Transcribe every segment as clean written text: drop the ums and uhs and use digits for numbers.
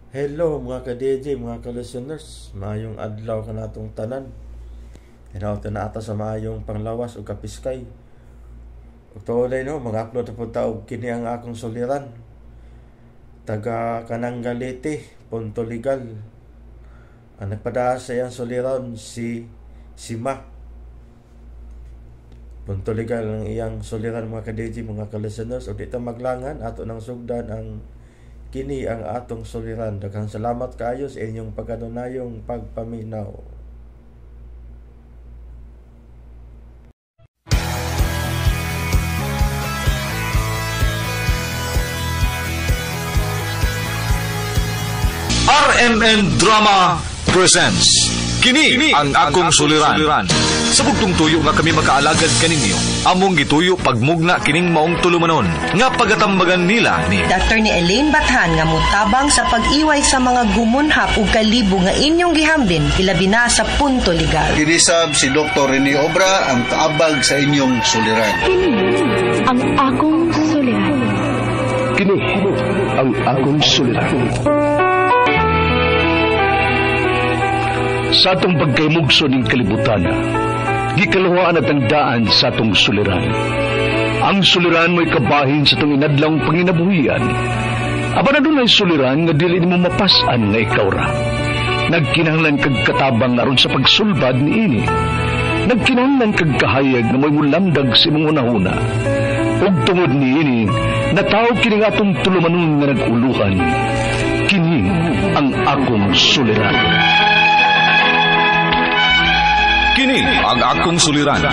Hello mga ka-DJ, mga ka-listeners. Maayong adlaw kanatong tanan. Hinaot na ata sa maayong panglawas o kapiskay. Ug tuolay no, mag-upload na po ta og kini ang akong suliran. Taga Kanangalete, Punto Legal. Ang nagpadala sa iyang suliran si Sima. Punto Legal ang iyang suliran mga ka-DJ, mga ka-listeners. O di ta maglangan, ato nang sugdan ang kini ang atong suliran. Daghang salamat kaayo sa inyong pagkanunayong pagpaminaw. RMN Drama presents Kini ang akong suliran. Sa bugtong tuyo nga kami makaalagad kaninyo, among gituyo pagmugna kining maong tulumanon nga pagatambagan nila ni Dr. ni Elaine Bathan nga mutabang sa pag-iway sa mga gumunhap ug kalibo nga inyong gihambin ilabi na sa Punto Legal. Kinisab si Dr. Rene Obra ang kaabag sa inyong suliran. Kini ang akong suliran. Kini ang akong suliran. Sa atong pagkaymugso ning kalibutan, gikaluhaan at ang daan sa atong suliran. Ang suliran mo'y kabahin sa atong inadlawng panginabuhian. Apan adunay suliran nga dili nimo mapas-an nga ikaw ra. Nagkinahanglan kag katabang aron sa pagsulbad niini. Nagkinahanglan kag kahayag nga mo'y mulamdag sa imong hunahuna. Ug tungod niini, nataw kini nga atong tulumanon nga nag-uluhan. Kini ang akong suliran. Kini ang akong suliran.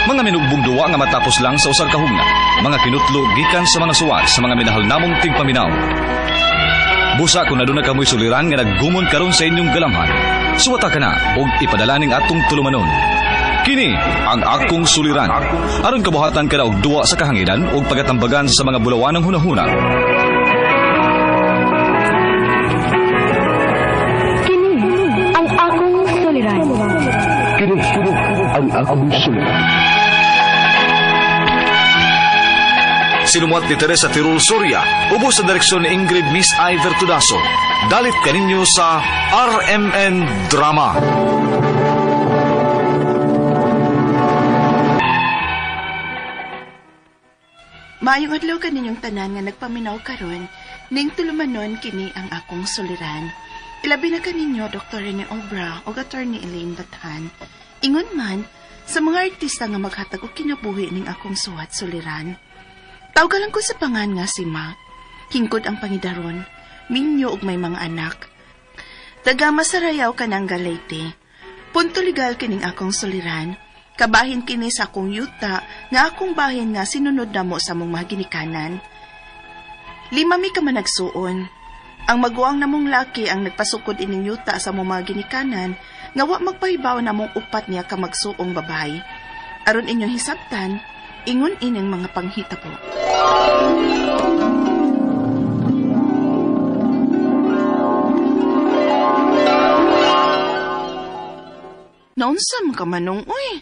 Mga minugbong duwa nga matapos lang sa usag kahugna. Mga kinutlo gikan sa mga suwat sa mga minahal namong tigpaminaw. Busa kung aduna kamoy suliran nga naggumon karon sa inyong galamhan, suwata ka na og ipadala ning atong tulumanon. Kini ang akong suliran. Aron kabuhatan ka na og duwa sa kahanginan og pagatambagan sa mga bulawanang hunahuna. Kini ang akong suliran. Kini ang akong suliran. Sinumuat ni Teresa Tirul Soria, ubos sa direksyon ni Ingrid Miss I. Vertudaso. Dalit kaninyo sa RMN Drama. Maayong adlaw kaninyong tanan nga nagpaminaw karon, ning tulumanon kini ang akong suliran. Ilabi na kaninyo Dr. Rene Obra o Attorney Elaine Bathan. Ingon man sa mga artista nga maghatag og kinabuhi ning akong suwat suliran. Tawgalan ko sa pangan nga si Ma. Hingkod ang pangidaron, minyo og may mga anak. Taga Masarayaw kanang Leyte. Punto legal kining akong suliran. Kabahin kini sa akong yuta nga akong bahin nga sinunod namo sa mong mga ginikanan. 5 mi ka managsuon. Ang maguwang namong laki ang nagpasukod ining yuta sa mong mga ginikanan nga wa magpahibaw namong 4 niya ka magsuong babae. Aron inyong hisabtan, ingon ining mga panghitabo. Naunsa man ka manong, uy.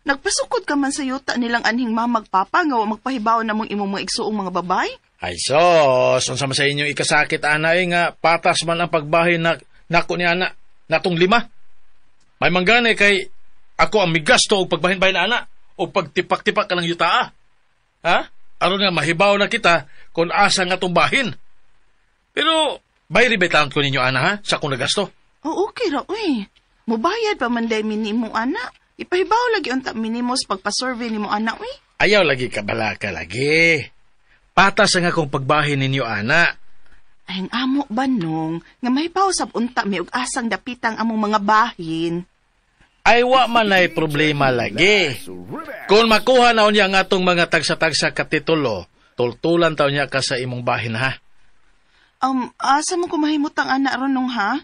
Nagpasukod ka man sa yuta nilang anhing mamagpapa nga wa magpahibaw namong imong mga igsuong mga babae? Ay sos, unsa man sa inyong ikasakit ana nga patas man ang pagbahin na nako ni ana natong 5. May manggani kay ako ang migasto og pagbahin-bahin ana o pagtipak-tipak ka ng yuta. Ha? Aron nga mahibaw na kita kung asa nga tong bahin. Pero bayri ba ko ninyo ana ha sa akong nagasto? Oh, okay ra uy. Mubayad pa man day minimo ana. Ipahibaw lagi unta minimos pagpa-survey nimo ana uy. Ayaw lagi ka balaka lagi. Patas ang akong pagbahin ninyo ana. Ay, ang amo ba nung nga mahibaw sab unta mi og asang dapitang among mga bahin. Ay wa man ay problema lagi. Kung makuha na unya ang atong mga tagsa-tagsa katitulo, tultulan taw niya ka sa imong bahin ha. Asa mo kumahimutang ana ron nung ha?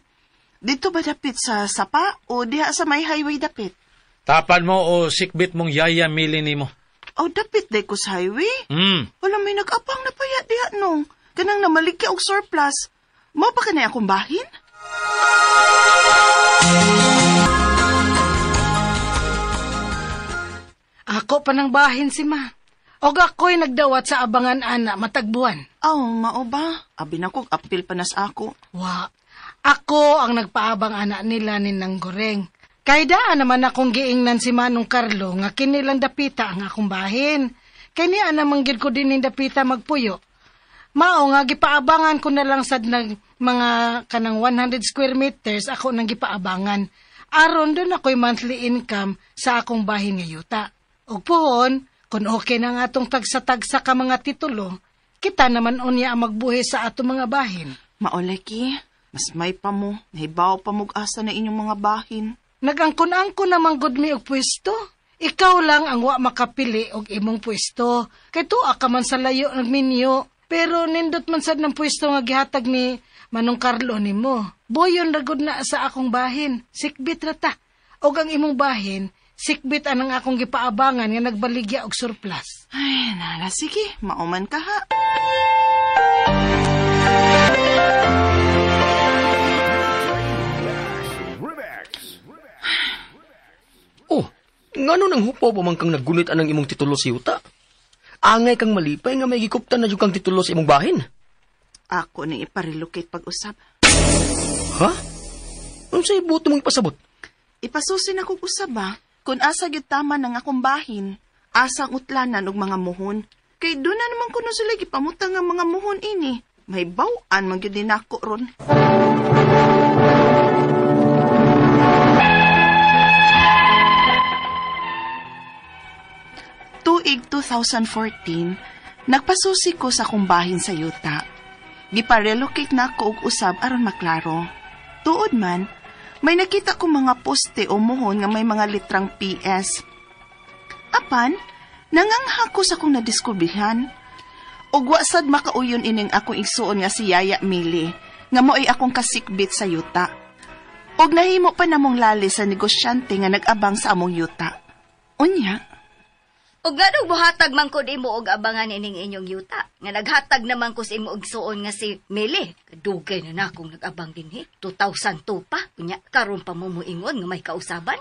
Dito ba dapit sa sapa o diha sa may highway dapit? Tapan mo o sikbit mong yaya mili nimo. O dapit day ko sa highway? Wala may nag-apang na paya diha nung. Kanang namaligya og surplus. Mao pa kanay akong bahin? Ako pa ng bahin si Ma. Og ako'y nagdawat sa abangan ana matagbuan. Aw, mao ba? Abi na kog apil pa nas ako. Wa. Ako ang nagpaabang ana nila ni Nanggoreng. Kay daan naman akong giingnan si Manong Carlo nga kinilang dapita ang akong bahin. Kay niya namang gid ko din ning dapita magpuyo. Mao nga gipaabangan ko na lang sad nag mga kanang 100 square meters ako nang gipaabangan. Aron doon ako'y monthly income sa akong bahin nga yuta. Ug puhon, kung okay na nga atong tagsa-tagsa ka mga titulo, kita naman unya ang magbuhi sa atong mga bahin. Maoleki, mas may pa mo, nahibaw pa mo asa na inyong mga bahin. Nagangkon-angkon naman gud mi og pwesto. Ikaw lang ang wa makapili og imong pwesto. Kay tuwa ka man sa layo nagminyo, pero nindot man sad ng pwesto nga gihatag ni Manong Carlo nimo. Boyon ra gud na sa akong bahin, sikbit ra ta. Og ang imong bahin, sikbit anang akong gipaabangan nga nagbaligya og surplus. Ay, nala, sige, mauman ka ha. Oh, ngano nang hupaw pa man kang naggunit anang imong titulo sa yuta? Angay kang malipay nga may gikuptan na jud kang titulo sa imong bahin. Ako ning iparelocate pag-usab. Ha? Unsay buot mong ipasabot? Ipasusin ako usab ba? Kung asa gyud tama nang akong bahin, asang utlanan og mga muhon. Kay doon na naman kuno sila gipamutang ang mga muhon ini. May baw-an man gyud ni nako ron. Tuig 2014, nagpasusi ko sa akong bahin sa yuta. Giparelocate na ako og usab aron maklaro. Tuod man, may nakita ko mga poste o muhon nga may mga litrang PS. Apan, nangangha ko sa akong nadiskubrihan. Ug wa sad makauyon ining akong igsuon nga si Yaya Mili, nga mo'y akong kasikbit sa yuta. Ug nahimo pa namong lali sa negosyante nga nag-abang sa among yuta. Unya, Og nganong buhatag man ko imo og abangan ining inyong yuta? Nga naghatag naman ko sa imo og suon nga si Mili. Dugay na na akong nag-abang dinhi. 2002 pa. Unya, karon pa mo moingon nga may kausaban.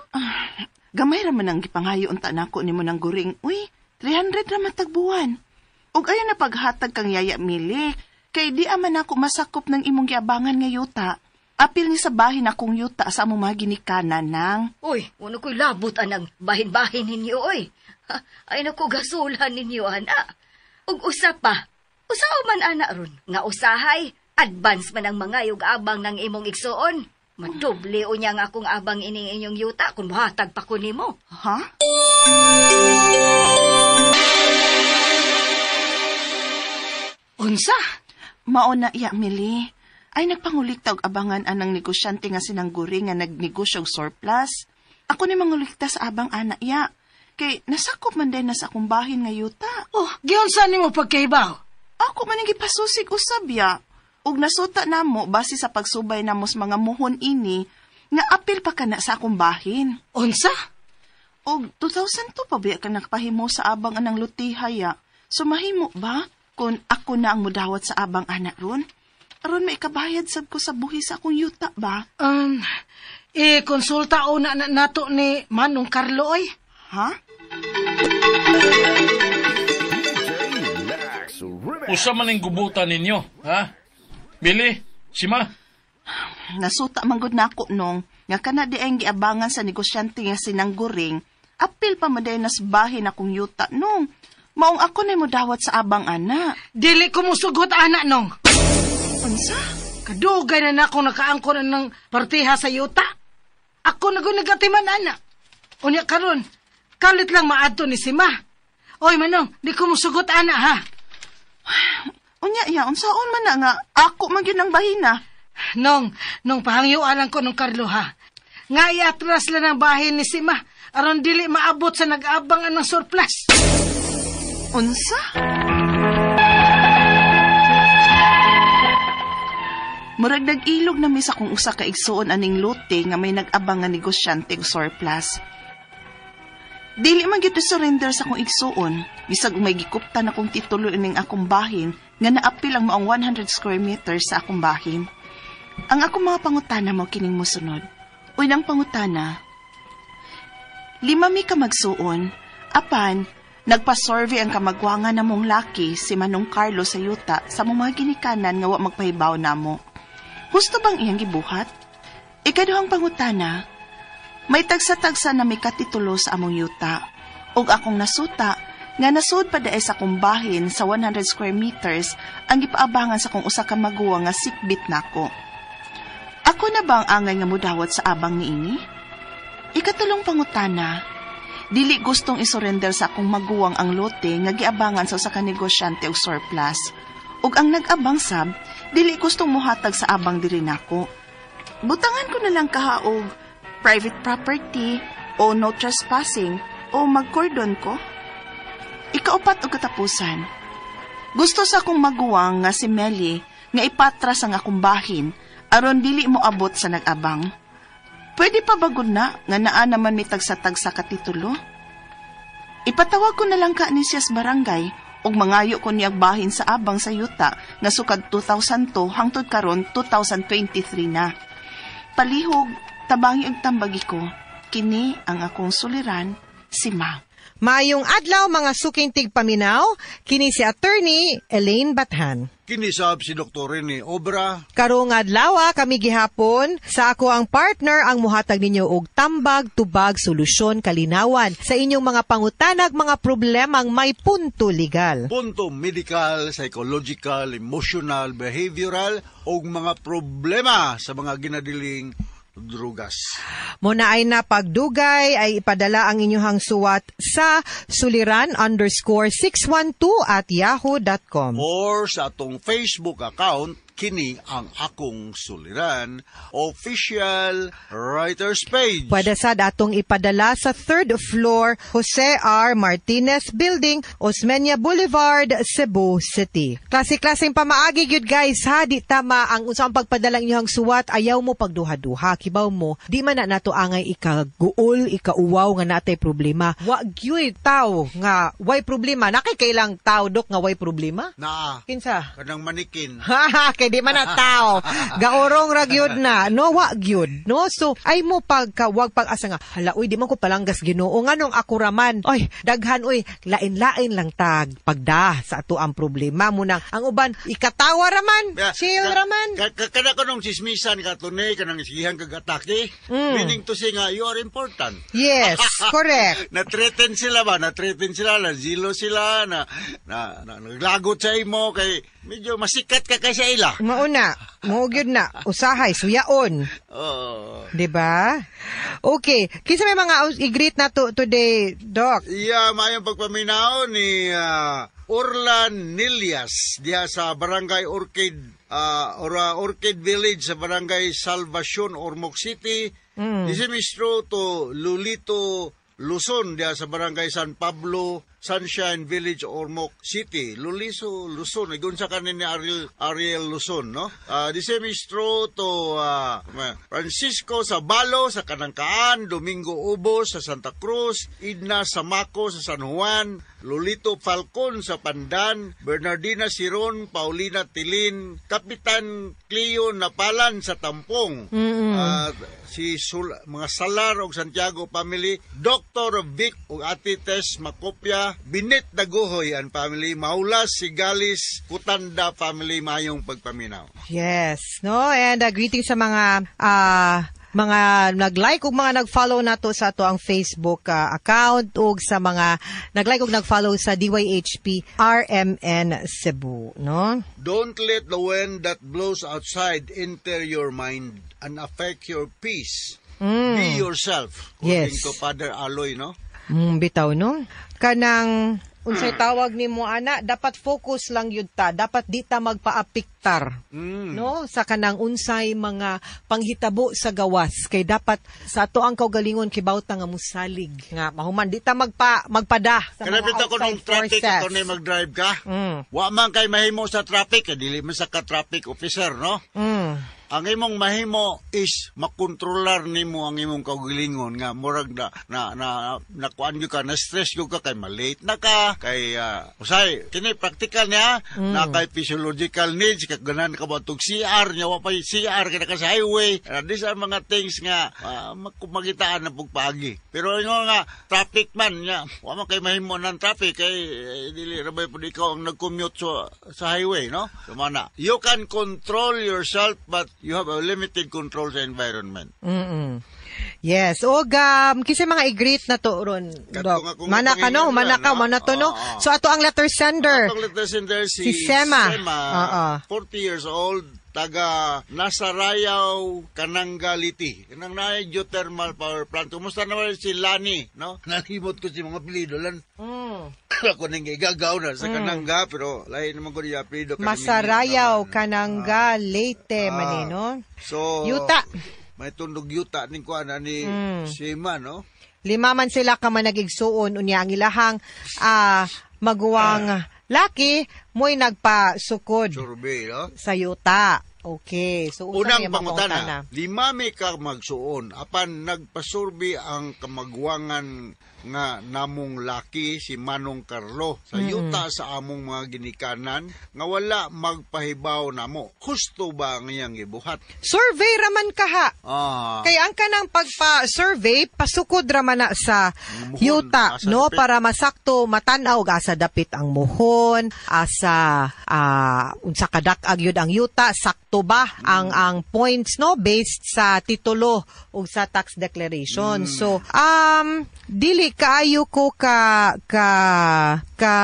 Gamay ra man ang gipanghayo unta nako nimo ng guring. Uy, 300 ra matagbuwan. Og ayon na paghatag kang Yaya Mili, kay di aman ako masakop ng imong giabangan nga yuta. Apil ni sa bahin akong yuta sa among mga ginikanan nang. Uy, uno ko'y labot anang bahin-bahin ninyo, oy. Ha, ay naku, gasulan ninyo, ana. Ug usa pa, usao man ana ron, nga usahay, advance man ang mga yug abang ng imong igsuon. Madoble o niya nga akong abang ining inyong yuta kung muhatag pa ko nimo. Ha? Unsa? Mao na iya, Mili. Ay nagpangulikta og abangan anang negosyante nga sinangguri nga nagnegosyo og surplus. Ako ni mangulikta sa abang ana iya. Kay nasakop man din na sa akong bahin nga yuta. Oh, giunsa nimo pagkahibaw? Ako man ang gipasusig usab ya. Ug nasuta namo base sa pagsubay namo sa mga muhon ini nga apil pa kana sa akong bahin. Unsa? Og 2002 pa biya ka nakapahimo sa abang anang lutihaya. So mahimo ba kung ako na ang mudawat sa abang ana ron? Aron may kabayad sab ko sa buhi sa akong yuta ba? I-konsulta una na nato ni Manong Carlo oy. Ha? Usa man ang gubutan ninyo, ha? Billy, Sima? Nasuta man gud nako nong nga kana di ang giabangan sa negosyante nga sinangguring, apil pa man nas bahin akong yuta nong. Maong ako na modawat sa abang ana. Dili ko musugot ana nong. Unsa? Kadugay na na akong nakaangkon ng partiha sa yuta. Ako na gud nagatiman ana. Unya karon, kalit lang maadto ni Sima. Oy Manong, di ko musugot ana ha. Unya ya, unsaon man na nga ako man gyud ang bahina. Nong pahangyuan lang ko nung Carlo ha. Nga iatras lang ang bahin ni Sima aron dili maabot sa nag-abang anang surplus. Unsa? Murag nag-ilog na mi sa kung usa ka igsuon aning lote nga may nag-abang nga negosyante og surplus. Dili man gyud surrender sa akong igsuon, bisag may gikuptan akong titulo ining akong bahin nga naapil ang maong 100 square meters sa akong bahin. Ang akong mga pangutana mo kining mosunod. Unang pangutana, 5 mi ka magsuon, apan Nagpa-survey ang kamagwangan namong laki si Manong Carlo sa yuta sa among mga ginikanan nga wa magpahibaw namo. Husto bang iyang gibuhat? Ikaduhang pangutana, may tagsa-tagsa na may katitulo sa among yuta. Ug akong nasuta nga nasud pa dae sa akong bahin sa 100 square meters ang gipaabangan sa akong usa ka maguwang nga sikbit nako. Ako na ba ang angay nga mudawat sa abang niini? Ikatulong pangutana, dili gustong isurrender sa akong maguwang ang lote nga giabangan sa usa ka negosyante og surplus. Ug ang nag-abang sab, dili gustong mohatag sa abang diri nako. Butangan ko na lang kaha og private property o no trespassing o magkordon ko. Ikaupat og katapusan. Gusto sa akong maguwang nga si Melly nga ipatras ang akong bahin aron dili mo abot sa nag-abang. Pwede pa ba gud na nga naa naman may tagsa-tagsa ka titulo? Ipatawag ko na lang ka ni siya sa barangay ug mangayo ko niyag bahin sa abang sa yuta nga sukad 2002 hangtod karon 2023 na. Palihog, tabangi og tambagi ko. Kini ang akong suliran, si Ma. Maayong adlaw mga suking tigpaminaw, kini si Attorney Elaine Bathan. Kinisab si Dr. Rene Obra. Karong adlaw kami gihapon sa ako ang partner ang muhatag ninyo og tambag, tubag, solusyon, kalinawan sa inyong mga pangutanag, mga problemang may punto legal. Punto medical, psychological, emotional, behavioral o mga problema sa mga ginadiling drugas. Muna ay napagdugay ay ipadala ang inyong suwat sa suliran_612@yahoo.com. Or sa atong Facebook account, kini ang akong suliran official writers page. Pwede sad atong ipadala sa third floor, Jose R. Martinez Building, Osmeña Boulevard, Cebu City. Klase-klaseng pamaagi gyud guys ha, di tama ang unsang pagpadala inyong suwat, ayaw mo pagduha-duha, kibaw mo di man na nato angay ikaguol, ikauwaw nga natay problema. Wa gyud taw nga way problema. Nakikailang taw dok nga way problema? Naa. Kinsa? Kanang manikin. Ha, kay di man na tao. Gaorong ra gyud na. No, wa gyud. No, so ay mo pagka wag pag-asa nga hala uy di man ko palanggas Ginoo nganong ako raman. Oy, daghan uy, lain-lain lang tag pagda sa ato ang problema mo nang ang uban ikatawa raman. Yeah, Chill raman. Kana ko nung sismisan ka tunay, kanang sigihan kag atake, meaning to say nga, you are important. Yes, correct. Na-threaten sila ba? Na-threaten sila, na-zilo sila, na naglagot sa imo, kay medyo masikat ka kay sa ila. Mauna, mao gyud na usahay suyaon. Oo. 'Di ba? Okay, kinsa may mga i-greet na to today, Doc? Yeah, mayong pagpaminaw ni Orlan Nilias diha sa Barangay Orchid or Orchid Village sa Barangay Salvacion, Ormoc City. This is Mistro to Lulito Luzon diha sa Barangay San Pablo, Sunshine Village, Ormoc City. Luliso Luzon, igun sa kanin ni Ariel Luzon, no? The same is true to Francisco Sabalo sa Kanangkaan, Domingo Ubo sa Santa Cruz, Idna Samaco sa San Juan, Lolito Falcon sa Pandan, Bernardina Siron, Paulina Tilin, Kapitan Cleo Napalan sa Tampong, si mga Salar og Santiago family, Dr. Vic ug Ate Tess Makopya, Binit Daguhoy and family, Maulas Sigalis Kutanda family, mayong pagpaminaw. Yes, no? And greetings sa mga nag-like ug mga nag-follow nato sa ato ang Facebook account ug sa mga nag-like ug nag-follow sa DYHP RMN Cebu, no? Don't let the wind that blows outside enter your mind and affect your peace. Be yourself. According to Father Aloy, no? Bitaw, no? Kanang unsay tawag nimo ana, dapat focus lang yun ta, dapat di ta magpaapektar, no, sa kanang unsay mga panghitabo sa gawas, kay dapat sa ato ang kaugalingon kibaw ta nga musalig nga mahuman di ta magpada sa mga outside ko nung traffic forces. Ato na mag-drive ka. Wa man kay mahimo sa traffic, dili man sa ka traffic officer, no? Ang imong mahimo is makontrolar nimo ang imong kaugalingon nga murag na na na, na kuan gyud ka, na stress gyud ka kay malate na ka kay usay kini practical niya na kay physiological needs kay ganan ka ba tug CR nya wa pa CR kay ka sa highway. These are mga things nga magitaan na pugpaagi, pero ingon nga traffic man nya wa man kay mahimo ng traffic kay dili ra ba pud ikaw ang nag-commute sa highway, no? So mana you can control yourself, but you have a limited control sa environment. Yes. Og kinsa mga i-greet na to ron, Doc? Mana ka no, mana ka, mana to no. So ato ang letter sender. Atong letter sender si, Si Sema. Sema, 40 years old, taga Nasarayaw, Kananga, Leyte. Kanang naay geothermal power plant. Kumusta naman si Lani, no? Nalimot ko si mga apelyido lan. Ako nang igagaw na sa Kananga, pero lahi naman ko niya apelyido. Masarayaw, Kananga, Leyte, manino. So, Yuta. May tundog yuta ning kuan ni Sema, no? Lima man sila ka man nagigsuon, unya ang ilahang maguwang laki mo'y nagpasukod survey, no? Sa yuta. Okay. So, unsa Unang niya mga pangutana, pangutana? Lima mi ka magsuon apan nagpasurbi ang kamagwangan nga namong laki si Manong Carlo sa yuta sa among mga ginikanan nga wala magpahibaw namo. Husto ba ang iyang gibuhat? Survey raman kaha. Ah. Kaya ang kanang pagpa-survey, pasukod raman na sa muhon, yuta, asa no? dapit. Para masakto matanaw asa dapit ang muhon, asa unsa kadak-ag yun ang yuta, sakto ba ang points, no, based sa titulo ug sa tax declaration. So, dili kaayo ko ka ka ka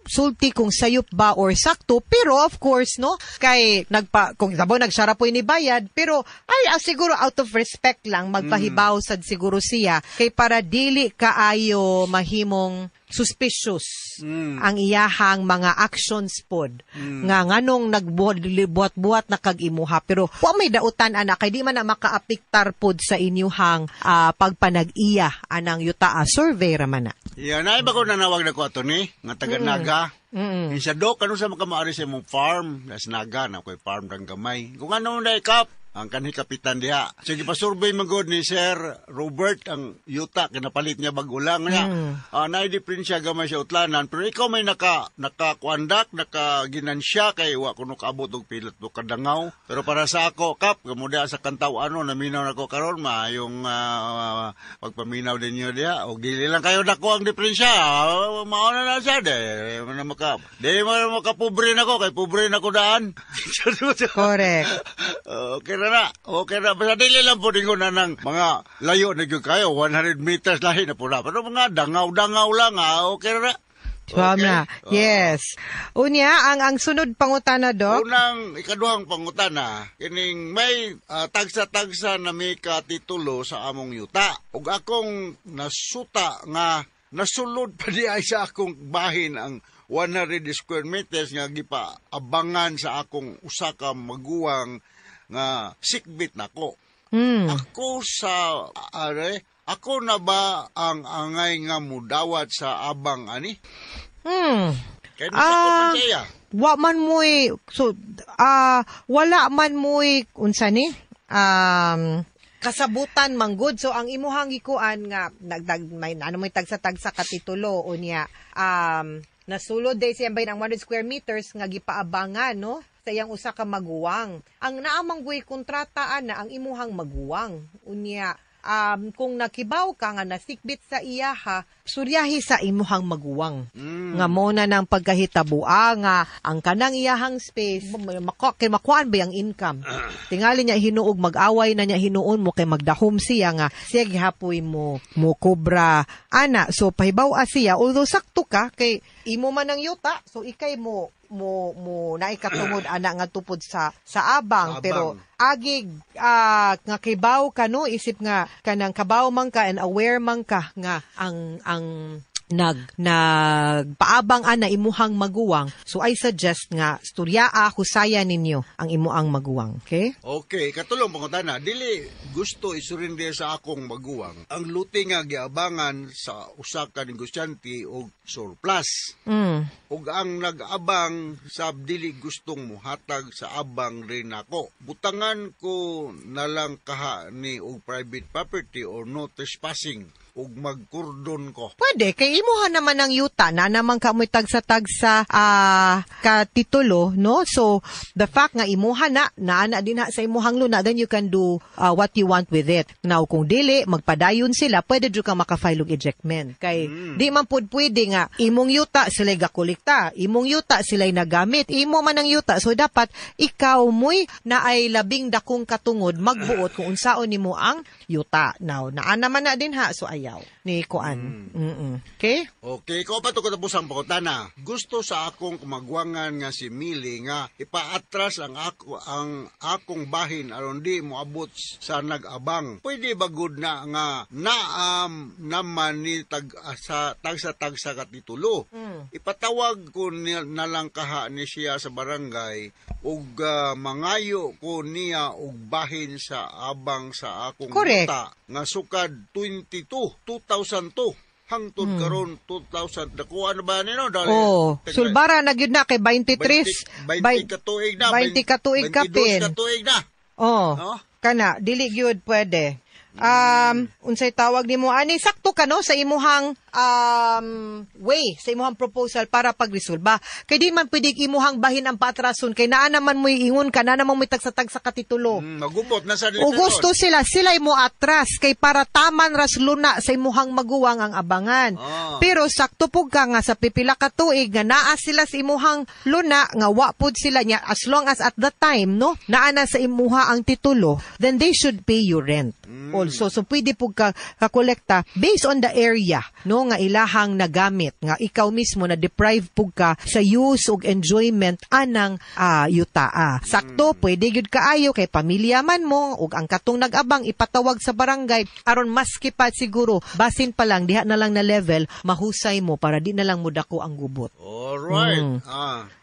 sulti kung sayop ba or sakto, pero of course, no, kay nagpa kung sabo nagsara po ni bayad, pero ay siguro out of respect lang magpahibaw sad siguro siya kay para dili kaayo mahimong suspicious ang iyahang mga actions pod nga nganong nagbuhat-buhat na kag imuha, pero wa may dautan ana kay di man na makaapektar pod sa inyuhang pagpanag-iya anang yuta, survey raman na. Yeah, naay ba ko nanawag na ko ato ni nga taga Naga. Sa dok ano sa makamaari sa imong farm, nas Naga na koy farm rang gamay. Kung ano na kap ang kanhi kapitan diha. Sige, pa-survey man gud ni Sir Robert ang yuta kinapalit niya bag-o lang niya. Naay diferensya gamay sa utlanan, pero ikaw may naka nakakuandak, nakaginansya kay wa kuno kaabot og pilot mo kadangaw. Pero para sa ako kap, kamuda sa kantaw ano naminaw nako karon maayong pagpaminaw ninyo diha og dili lang kayo dako ang diferensya. Mao na na siya de. Di man na maka di man na makapobre nako kay pobre nako daan. Correct. Okay na na. Okay na. Basta dili lang po dingon na ng mga layo na gyud kayo. 100 meters lahi na po na. Pero mga dangaw-dangaw lang. Okay na na. Swam na. Yes. Unya, ang sunod pangutana, Doc. Unang ikaduhang pangutana, kining may tagsa-tagsa na may katitulo sa among yuta. Ug akong nasuta nga nasulod pa di ay sa akong bahin ang 100 square meters nga gipaabangan sa akong usa ka maguwang nga sikbit nako. Ako sa are, ako na ba ang angay nga mudawat sa abang ani? Kay masakop man siya. Wa man mo'y so wala man mo'y unsa ni kasabutan manggod. So ang imuhang gikuan nga nagdag may ano may tagsa-tagsa ka titulo, unya nasulod day siya ang 100 square meters nga gipaabangan, no, sa iyang usa ka maguwang. Ang naamang guy kontrata ana ang imuhang maguwang. Unya kung nakibaw ka nga nasikbit sa iyaha, suryahi sa imuhang maguwang. Nga mo na ng pagkahitabua nga ang kanang iyahang space, kay makuan ba yung income? Tingali niya hinuog mag-away na niya hinuon mo kay magdahom siya nga siya gihapoy mo mo kobra ana. So pahibaw siya, although sakto ka kay imo man ang yuta, so ikay mo mo mo naikatungod ana nga tupod sa abang, Sa abang. Pero agig nga kibaw ka, no, isip nga kanang kabaw man ka and aware man ka nga ang Nagpaabang ana imuhang maguwang. So I suggest nga storyaa, husaya ninyo ang imuang maguwang. Okay? Okay, katulong pangutana, dili gusto isurrender sa akong maguwang ang luti nga giabangan sa usa ka negosyante og surplus. Ug ang nag-abang sa dili gustong muhatag sa abang rin nako. Butangan ko nalang kaha ni og private property or no trespassing ug magkordon ko. Pwede, kay imuha naman ang yuta, na naman ka mo'y tagsa-tagsa katitulo, no? So, the fact nga imuha na, naana din na sa imuhang luna, then you can do what you want with it. Now, kung dili, magpadayon sila, pwede jud kang makafile og ejectment. Kay, di man pud pwede nga, imong yuta sila'y gakolekta, imong yuta sila'y nagamit, imo man ang yuta. So, dapat, ikaw mo'y na ay labing dakong katungod, magbuot kung unsaon nimo ang yuta. Now, naa naman na din ha, so ayaw ni kuan. Okay? Okay, ko pa to katapusang pangutana. Gusto sa akong kumagwangan nga si Mili nga ipaatras ang akong bahin aron di moabot sa nag-abang. Pwede ba gud na nga naam naman ni tag sa tagsa-tagsa katitulo? Ipatawag ko na lang kaha ni siya sa barangay ug mangayo ko niya og bahin sa abang sa akong yuta nga sukad 2002 hangtod karon 2000, nakuha na ba nino dali? Oh, sulbara na gyud na kay 23. 20 ka tuig na. 20 ka tuig 22 kapin. Ka tuig na. Oh, No? kana dili gyud pwede. Unsay tawag nimo ani, sakto ka no sa imuhang way, sa imuhang proposal para pagresolba. Kay di man pwede imuhang bahin ang paatrason kay naa naman mo'y ingon ka, naa naman mo'y tagsa-tagsa katitulo. Magubot na sa O gusto sila, sila'y mo atras kay para taman ras luna sa imuhang maguwang ang abangan. Pero sakto pug ka nga sa pipila ka tuig nga naa sila sa imuhang luna nga wa pud sila niya, as long as at the time no naa na sa imuha ang titulo, then they should pay you rent. Also, so pwede pug ka kakolekta based on the area no nga ilahang nagamit nga ikaw mismo na deprive pug ka sa use ug enjoyment anang yutaa. Sakto, pwede gyud kaayo kay pamilya man mo ug ang katong nag-abang ipatawag sa barangay aron maski pa siguro basin pa lang diha na lang na level mahusay mo para di na lang mudako ang gubot. Alright.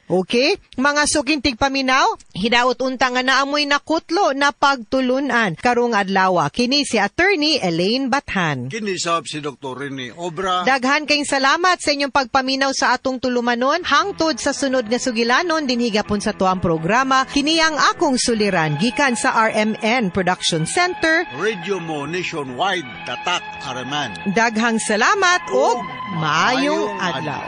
Okay? Mga suking tigpaminaw, hidaot unta nga naamoy nakutlo na pagtulunan karong adlaw. Kini si Attorney Elaine Bathan. Kini sab si Dr. Rene Obra. Daghan kayong salamat sa inyong pagpaminaw sa atong tulumanon. Hangtod sa sunod nga sugilanon, dinhi gapon sa tuang programa. Kini ang akong suliran gikan sa RMN Production Center. Radio mo nationwide, tatak RMN. Daghang salamat ug maayong Maayong adlaw.